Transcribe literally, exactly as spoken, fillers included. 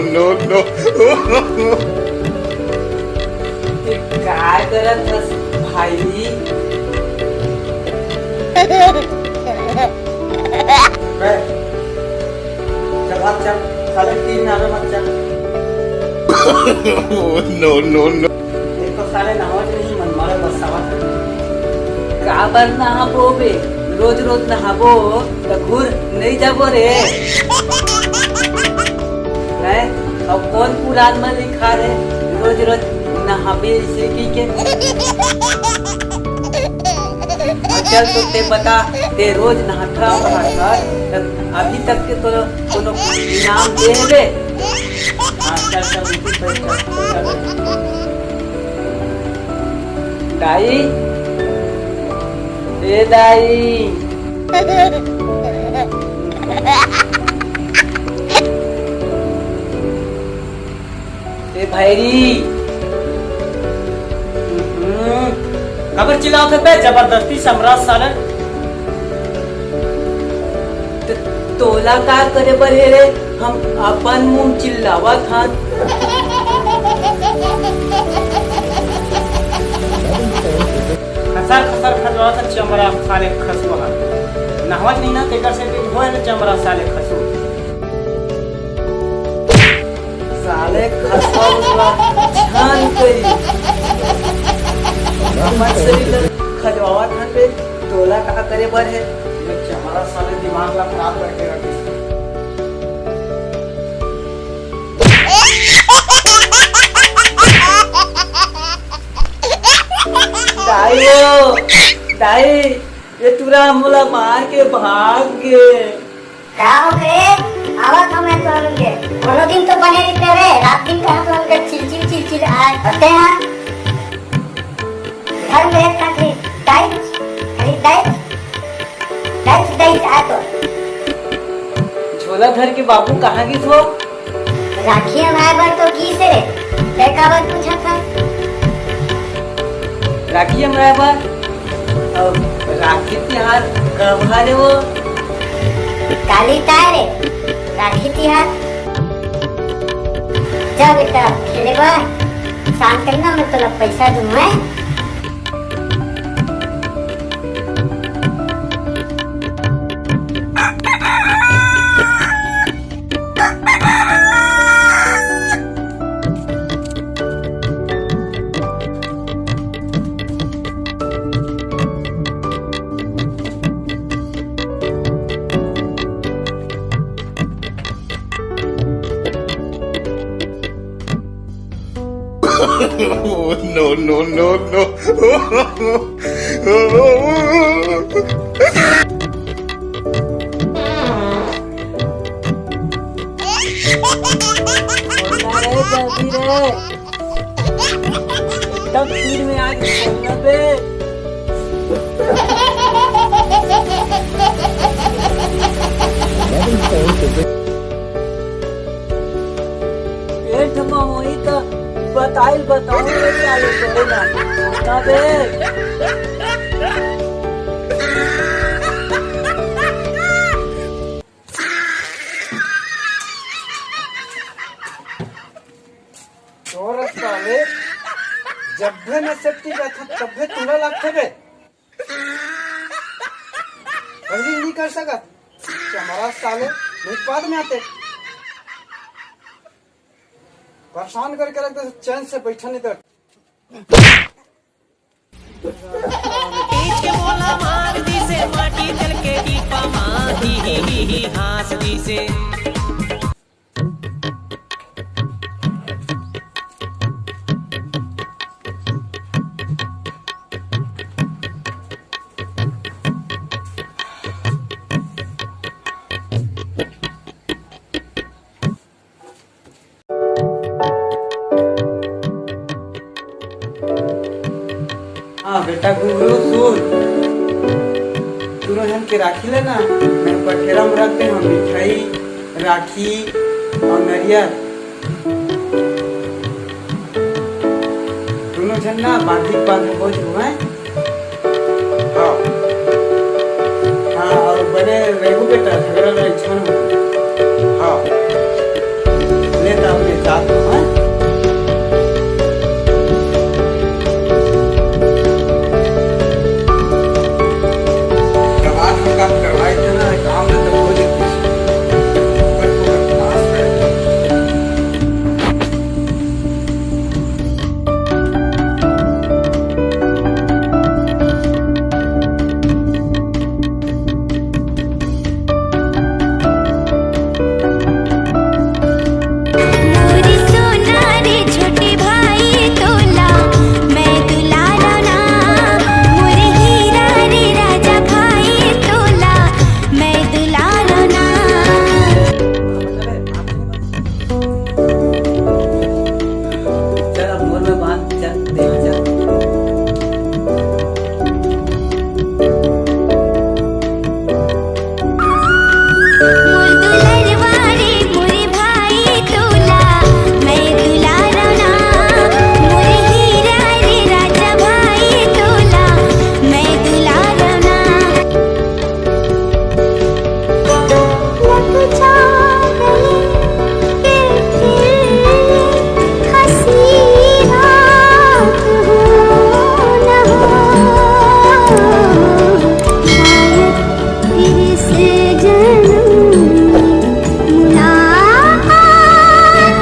No, no। ते काय करत हस भाई? बे, चल भाग, चल। साले तीन नावे मत चल। No, no, no। देखो साले, नहावत नहीं मन मारे बस आवा। काबर नहाबो बे? रोज रोज नहाबो त घुर नहीं जाबो रे। हैं? अब कौन पुराण में लिखा है रोज रोज नहाबे इसे की के? चल तो ते बता, ते रोज नहाथस, नहाथस, त अभी तक के तोला कोनो इनाम दे हे बे? हाँ, चल, चल, बिल्कुल सही, चल, चल, चल। दाई, ए दाई। ए भैरी। हम्म, काबर चिल्लात हे बे जबरदस्ती समरा साले? त-, तोला का करे बर हे रे? हम अपन मुंह चिल्लावत हन। खसर खसर खजवावत हे चमरा साले खसुआ। नहवत नहीं ना, तेकर से भी होए रे चमरा साले खसुआ। साले खसवा उसवा छान करी। अपन शरीर ल खजवावत हन बे, तोला का करे बर हे? ये चमड़ा साले दिमाग ला खराब करके रखिस। दाई ओ, दाई, ये टूरा मोला मार के भाग गे। का हो गे? आवत हंव मैं तोर लगे। कोनो दिन तो बने रहिते रे, रात दिन कहाँ तोर लगे चिलचिल चिलचिल आए। अते हाँ। घर में एक खाली डाइट, खाली डाइट, डाइट, डाइट आए तो। झोला धर के बाबू कहाँ गिस हो? राखी हमराय बर तो गिस रे, तैं काबर पूछत हस? राखी हमराय बर? अउ राखी तिहार कब हरे वो? काली ताय रे, राखी तिहार। जा बेटा, खेले बर, शाम तक ना मैं तोला पैसा दूंगा। No, no, no, no। अरे जल्दी रे, एकदम तीर में आ गई बे। पेट म होई त बताइल बताऊं रे, चालू करे ना। ना बे। तोर साले, जब भी मैं सेफ्टी जाथों, तब भी तूड़ा लागथे बे। पहली नहीं कर सकत। चमरा साले, नहीं बाद में आते। परेशान करके रख दे, चैन से बैठा नहीं तो। देख के मोला मार दिसे, माटी जल के दीपा मा, ही, ही, ही, ही, हाँस दिसे। हाँ बेटा गुगरू, सुन, दूनों झन के राखी लेना, मैं पठेरा में रख दे हंव मिठाई, राखी अउ नरियर। दूनों झन ना बांधी के बाद में हो जहू, हैं? हाँ। हाँ, अउ बने रहिबू बेटा, झगड़ा लड़ाई झन हो। हाँ। त हमके साथ